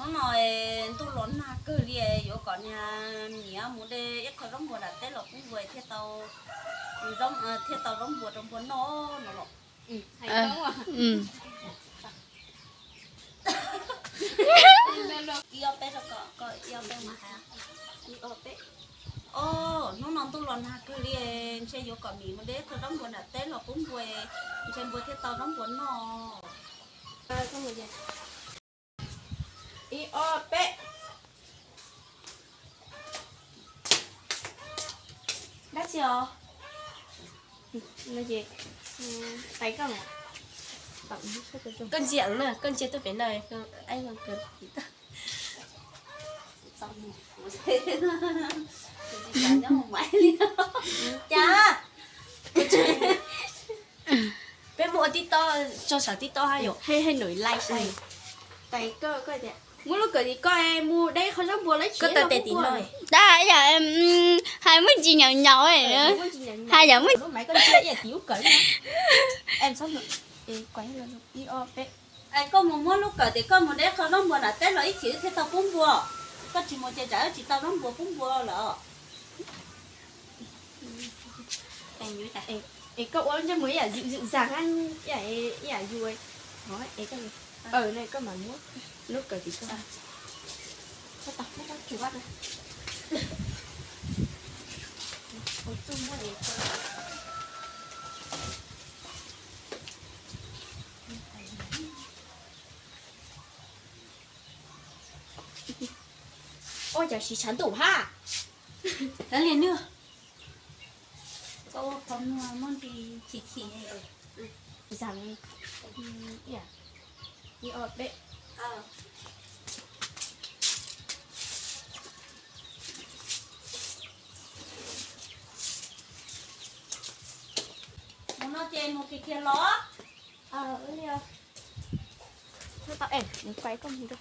Hnub no ntuj los nag kawg li, yuav kom niag niam mus de ib qho zaub npua nram teb los pub npua thiaj tau, thiaj tau zaub npua rau npua noj no los. Ib ob peb rau koj, koj ib ob peb mas hais. Hnub no ntuj los nag kawg li, ntshe yuav kom niam mus de ib qho zaub npua nram teb los pub npua, ntshe npua thiaj tau zaub npua noj. Ib ob peb. Dab tsi os? Koj ntsia na, koj ntsia tuaj pem no. Cas peb muab ua tib tob, tso saum tib tob hab yom. Hej, hej, nws laij sai. Muab lub kawm tim koj mus de qhov zaub npua lawm. Koj tau tes tim no. Dab yam hais muaj ntsis nyaum nyaum, hais yam muaj. Koj mus muab lub kawm tim koj mus de qhov zaub npua nram teb los ib chim wb thiaj tau pub npua. Koj tsis mus ces tsam wb tsis tau zaub npua pub npua lawm. Es koj ua ntsej muag ib yam zwm zwm zag, ib yam yus, koj mam muab lub kawm tim koj. Ua cas siv tshav ntuj hab. Kav liam nwg. Koj ua qhov muag muab nti chim chim. Zam ib ob peb. Mus no ces mus kiag kiag los. Hauv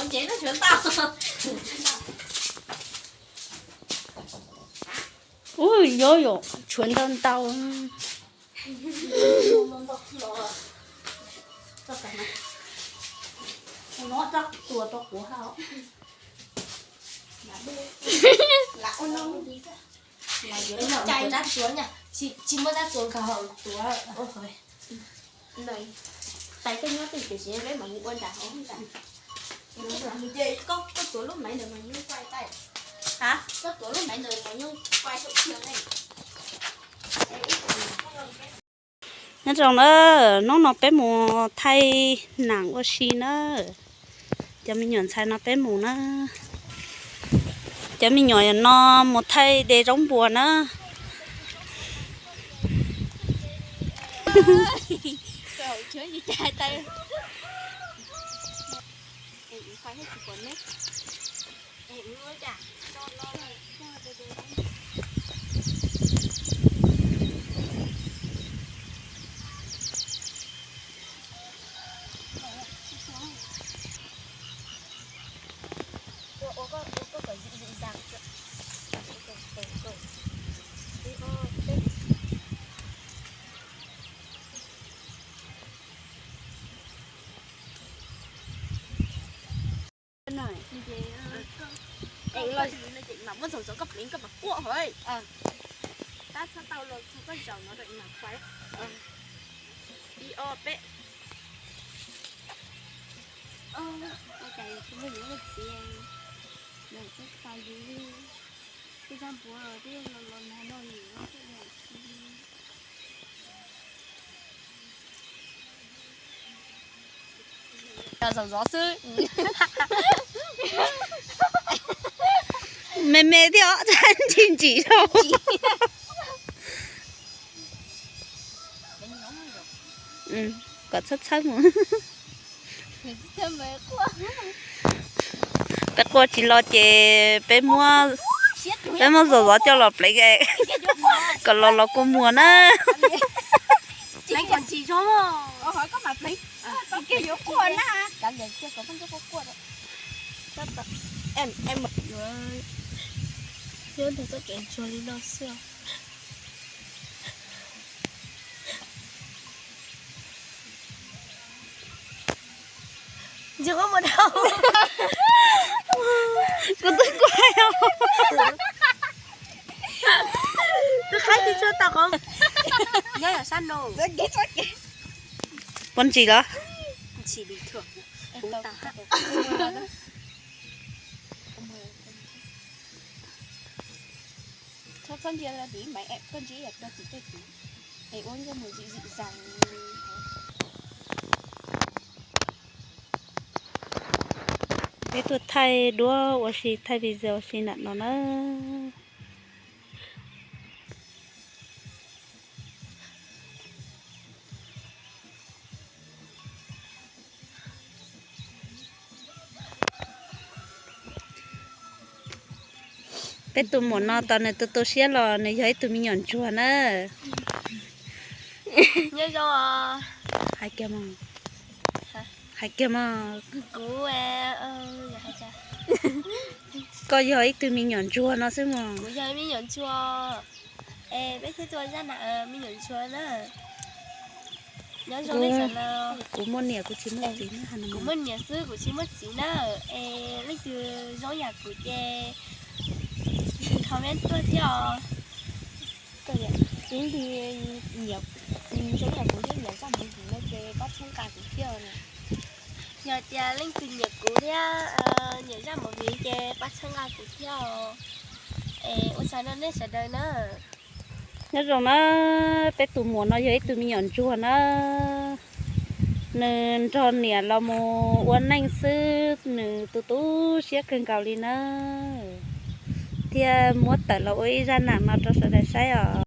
ntsev no tshuav ntau. Ub, yuav yom, tshuav ntau ntau. Tsis muaj dab txuas nkaus hauv tuav. Tais koj nyob twg tiam sis peb mam mus ua nram hauv ntag. Koj tuav lub maiv ntawd mas nyuj quaj tais. Koj tuav lub maiv ntawd mas nyuj quaj saum tiag ne. Nyob zoo na, hnub no peb mus thaij nam ua si na. Cov me nyuam ntxhais no peb mus na. Cov me nyuam no mus thaij de zaub npua na. Mam muab ntxaus ntxov koj pleev koj mam quaj hos. Tab txhob tau los txog koj zaum no mam quaj. Ib ob peb. Ua cas tsis muaj niam muaj txiv, lawv txhob tau yus li. Tej zaj npuav los tej los los nag no yus. Zov zov xwb. Me me thiab, ntsim ntsim rau. Kom txhawb txhawb mus. Peb quaj tsis los ces peb muab, peb muab zov zov coj los pleev kom los los kua muag na. Pleev kom ntsim zog. Koj mam pleev, koj kiag yuav quaj na. Kav liam kiag kom koj ntsuag quaj quaj. Em, em yuav, yuav ntawm koj tseem ntsuag li no xwb. Ntsia koj mus dhau. Kuv twb kuaj os. Tus qaib twb tsuag tau qhov. Nyob yog sab no. Puas ntsim los? Ntsim li thuam. Txhob ntsia rau tim maiv, koj ntsia ib yam rau tim tej tid es ua nkauj mus zim zim zas. Peb tuaj thaij duab ua si, thaij video ua si nram no na. Peb tus muam no tos nws tu tu siab los nws yog ib tug me nyuam ntsuag na. Nyob zoo. Hais kiag mog. Hais kiag mog. Kuv, koj yog ib tug me nyuam ntsuag no xwb mog. Kuv yog me nyuam ntsuag. Es peb thiaj tuaj zaj nam me nyuam ntsuag na. Nyob zoo nej sawv daws. Kuv muaj niam kuv tsis muaj txiv. Kuv muaj niam xwb kuv tsis muaj txiv na. Es leej twg zoo yam kuv ces comment tuaj thiab os. Ib ntwg zoo yam kuv thiab nyiam zaj movie no ces pab txhawb nqa kuv thiab. Yog tias leej twg nyiam kuv thiab nyiam zaj movie ces pab txhawb nqa kuv thiab os. Es ua tsaug rau nej sawv daws na. Nyob zoo na, peb tus muam no yog ib tug me nyuam ntsuag na. Nws nrog niam los mus ua neej xwb, nws tu tu siab kawg nkaus li na. Thiaj muab tawm los ua ib zaj nam no rau sawv daws saib os.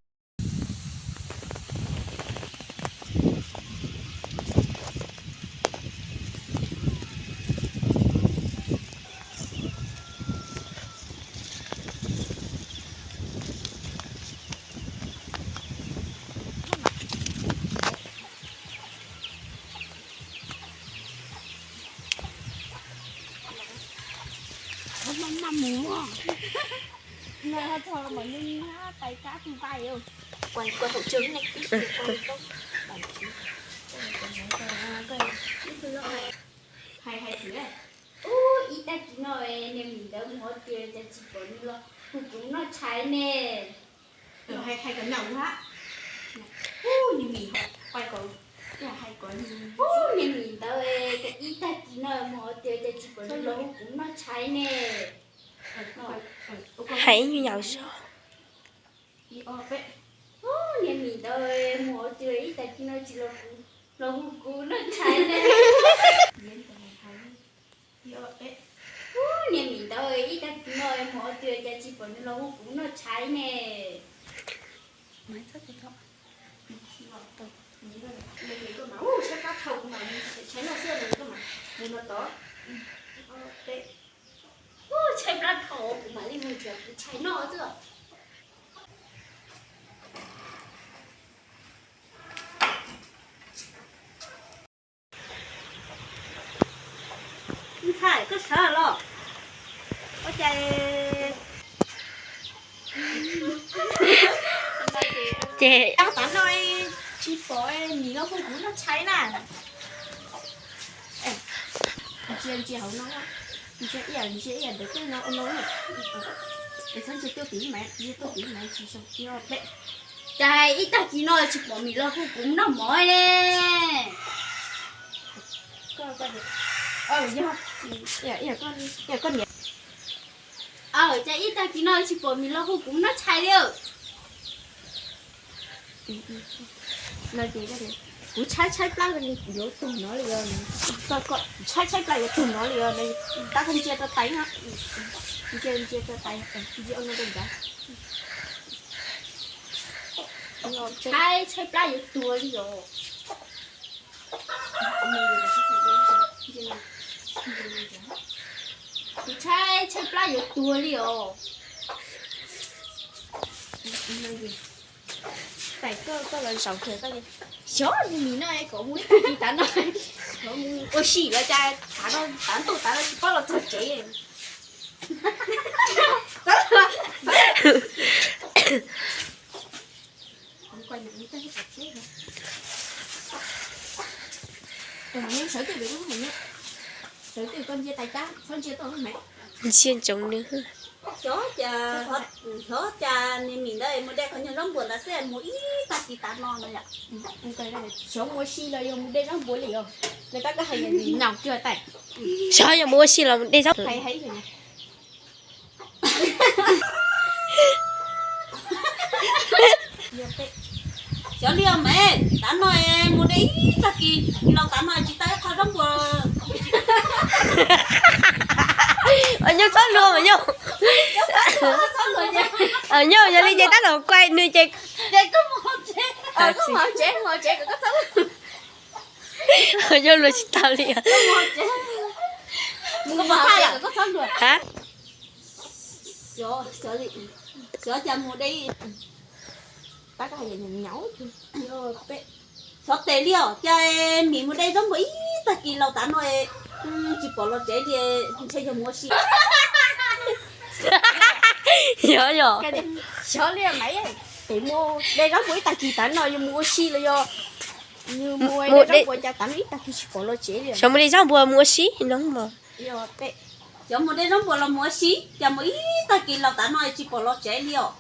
Maj mus, no ho txog mam li tais kab tus pai. Hais hais xwm, ub, ib tag kis no niag Mim ntawd mus hauv twg cas tsis pom nws los hu kuv noj tshais ne. Hais kom nyaum hab. Ub, niag Mim, ub, niag Mim ntawd ib tag kis no mus hauv twg cas tsis pom nws los hu kuv noj tshais ne. Hais ib nyuag yaus zog. Ub, niag Mim ntawd mus hauv twg ib tag kis no tsis los hu kuv noj tshais ne. Ub, niag Mim ntawd ib tag kis no mus hauv twg cas tsis pom nws los hu kuv noj tshais ne. Tshaib plab dhau kuv mam li mus nrhiav kuv tshais noj xwb. Ntxhais, koj sawv los? Ua cas ces tav no tsis pom Mim los hu kuv noj tshais na. Ntsia ntsia hauv no, ntsia ib yam ntsia ib yam ntawm tej no ua no. Es txhob ntsia tuaj tim mas, ntsia tuaj tim mas tsis zoo. Cas ib tag kis no tsis pom Mim los hu kuv noj mov ne? Koj niam, cas ib tag kis no tsis pom Mim los hu kuv noj tshais li. Kuv tshaib tshaib plab yuav tuag no li os. Tshaib tshaib plab yuav tuag no li os. Tab koj ntsia rau tais no, ntsia ntsia rau tais, ntsia ua no rau ncav. Tshaib tshaib plab yuav tuag li os. Kuv tshaib tshaib plab yuav tuag li os. Tais, koj los zaum kiag koj li. Xyov mus mis no kom mus ib tag kis tav no, mus ua si los cas tav no tav ntuj tav no tsis paub los txog tsev. Ntsia ntsoov nws. Xyov cas, xyov cas niag mis ntawd mus de qhov nyuag zaub npua ntawd xwb mus ib tag kis tav no no yom. Xyov mus ua si los yog mus de zaub npua li os. Nws tab koj hais nyaum cuag tais. Xyov yog mus ua si los mus de zaub. Xyov li os mas, tav no mus de ib tag kis los tav no tsis tau ib qho zaub npua. Nyuj txhob luag mas nyuj. Nyuj yog li ces tab tom kuaj nws ces. Nyuj luag tsis tau li. Xyov cas mus de, xyov tes li os, cas mis mus de zaub npua ib tag kis laus tav no tsis pom los tsev li, ntshe yog mus ua si. Yog yog. Xyov li mas, tes mus de zaub npua ib tag kis tav no yog mus ua si los yog mus de zaub npua cas tav no ib tag kis tsis pom los tsev li. Xyov mus de zaub npua mus ua si no. Xyov mus de zaub npua los mus ua si, cas mus ib tag kis laus tav no tsis pom los tsev li os.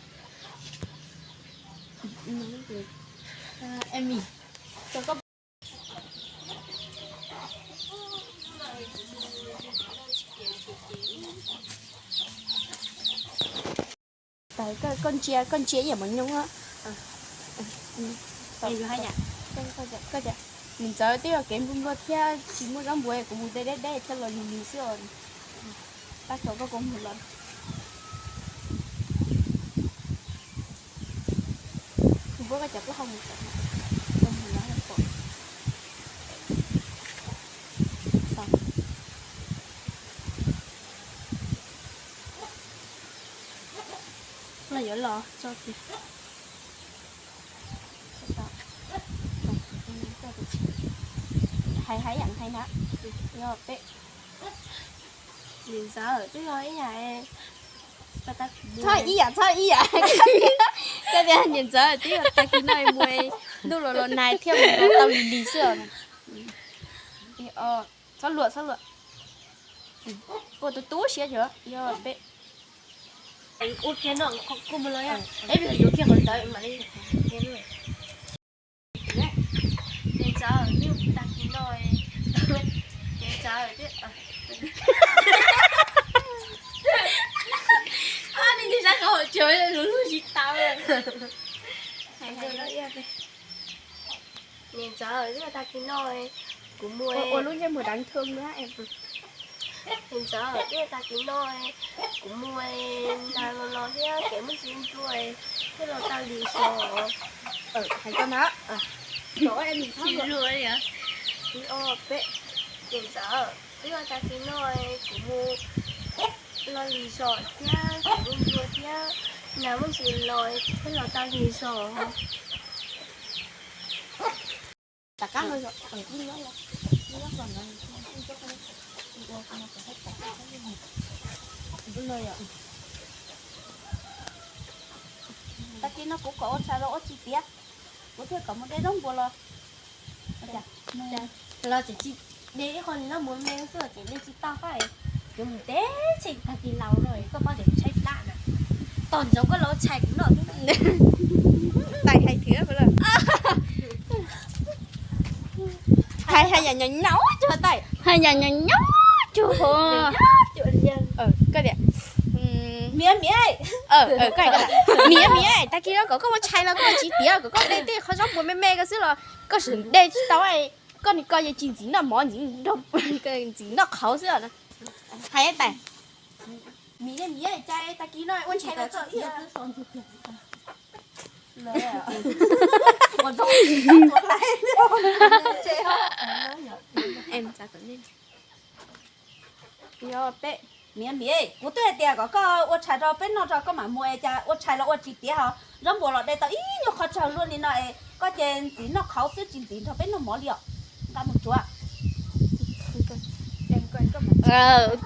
Koj ntsia, koj ntsia ib yam mos nyoos. Niam ntxawm, twb yog kev nplua nplua thiab tsis muaj zaub npua, kuv mus de deb deb thiab los lig lig xwb os. Tab tso koj kua muag los. Kuv muab koj cov plaub hau mus kom, kua muag los pom. Los yuav los tso tiag. Hais hais yam hais na. Yog peb, niam ntxawm twb yog ib yam, txhob ib yam, txhob ib yam. Koj tias niam ntxawm twb yog tag kis no mus ntuj los los nag thiaj mus los tau lig lig xwb os. Txhob luam, txhob luam. Ua tus tub siab yog peb. Ua kiag no, kua muag los, peb yuav kiag qhov ntawd mam li. Niam ntxawm, twb tag kis no, niam ntxawm, twb, nej sab qhov hauv tsev lus lug tsis tau. Niam ntxawm, twb tag kis no kuv mus, ua lub ntsej muag dav thoo na. Niam ntxawm, twb tag kis no kuv mus, nag los los thiab kev muaj txiv nplua thiab los tau lig zos. Hais koj na. Niam ntxawm, twb tag kis no kuv mus los lig zos thiab kev muaj nplua thiab nag muaj txiv los thiab los tau lig zos. Tag kis no kuv kom ua tshais los ua tsis tiav, kuv thiaj kom mus de zaub npua los. Los tseem tsis de ib qho zaub npua me xwb, tseem de tsis tau fab. Yuav mus teb txheej tag kis laus no koj paub tias tshaib plab na. Tos ntsoov koj los ua tshais kuv noj. Tais hais thiab. Hais hais yam nyob nyob cuag tais. Hais yam nyob nyob cuag hov. Koj tias, miv miv, miv miv, tag kis no kom koj ua tshais los koj ua tsis tiav, kom koj de tej qho zaub npua me me ko xwb los koj tseem de tsis tau. Koj ni koj yeej tsis ntxim noj mov, ntxim noj qhauv xwb. Hais tais, miv miv, cas tag kis no ua tshais los tsis tiav. Yog peb. Miv, Miv, kuv twb hais tias kom koj ua tshais rau peb noj tso, koj mam mus es cas ua tshais los ua tsis tiav, ho zaub npua los de tau ib nyuag qhov tsawg luaj li no es koj ces ntxiv noj qhauv xwb tsis ntxiv nrog peb noj mov li os. Nqa mus tsuav.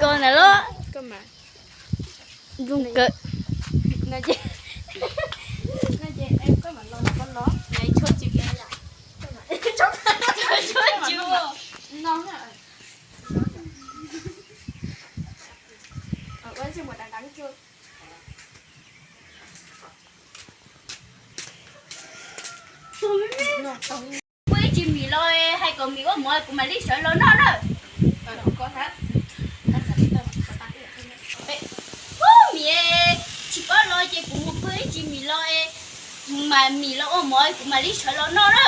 Koj na los. Zoo kawg. Pub ib tsis mis los hais kom mis ua mov kuv mam li sawv los noj na. Pub mis, tsis paub los ces kuv mus pub ib tsis mis los, mas mis los ua mov kuv mam li sawv los noj na.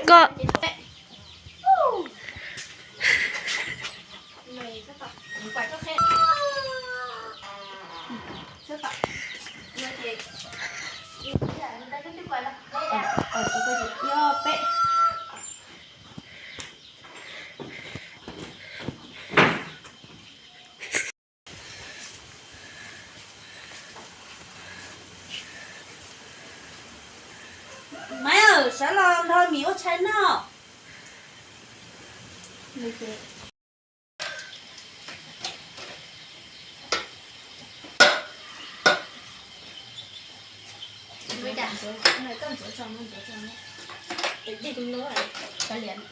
Koj, Maiv, sawv los nrog mis ua tshais noj.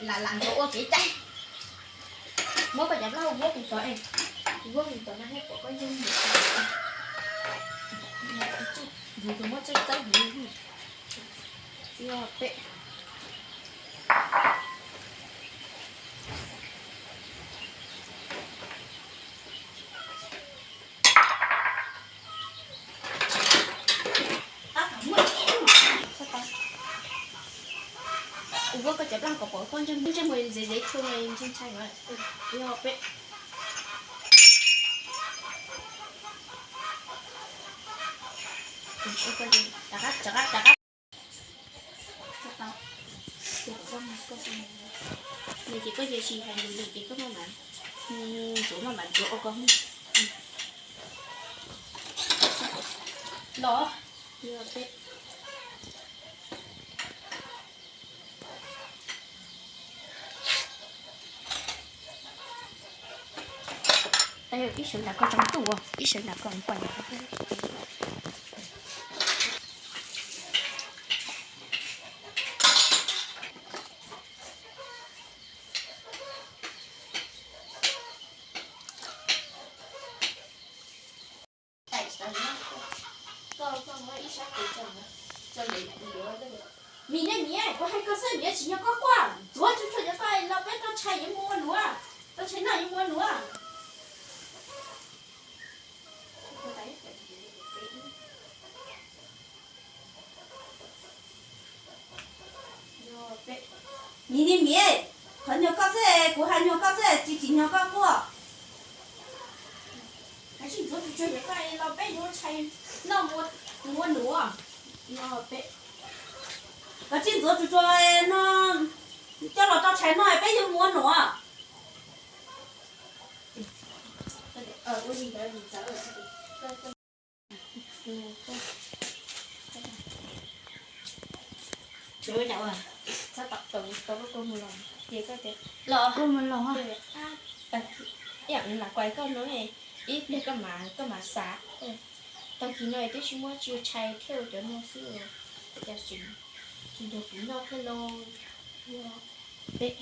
Lam lam ntxuav ua kev cai. Muab koj cov plaub hau vuab kuv tod, kuv vuab kuv tod no thiab pom koj yeej ntxuav tus muab txawb txawb hu. Peb. Kuv vuab koj cov plaub hau kom pom koj ntsej muag, ntsej muag ntxeev ntxeev tshuaj ntshai ntshai. Peb. Rov qab, rov qab, rov qab. Nws ces koj cia li hais lus li ces koj maj mam ntxuav, maj mam ntxuav ua koj mus. Los. Ib sawv ntawm koj tsaus ntuj, ib sawv ntawm koj kuam. Miv, Miv, kuv hais koj xwb, Miv tsis nyob koj quaj, ntxuav tsuag tsuag cov koj los peb tau tshais yuav mus ua nuav, tau tshais noj yuav mus ua nuav. Miv, Miv, qhov nyuag koj xwb, kuv hais nyuag koj xwb, tsis tsim nyog koj quaj. Koj tsis ntxuav tsuag tsuag cov koj los peb yuav tshais noj mus ua nuav. Koj tsis ntxuav tsuag tsuag no, coj los tau tshais noj peb yuav mus ua nuav. Los, lam kuas koj no, ib pliag koj mam xav. Tag kis no twb tsis muaj tsis ua tshais thiaj ua cov no xwb, cas tsis nrog kuv noj thiab lauj. Peb.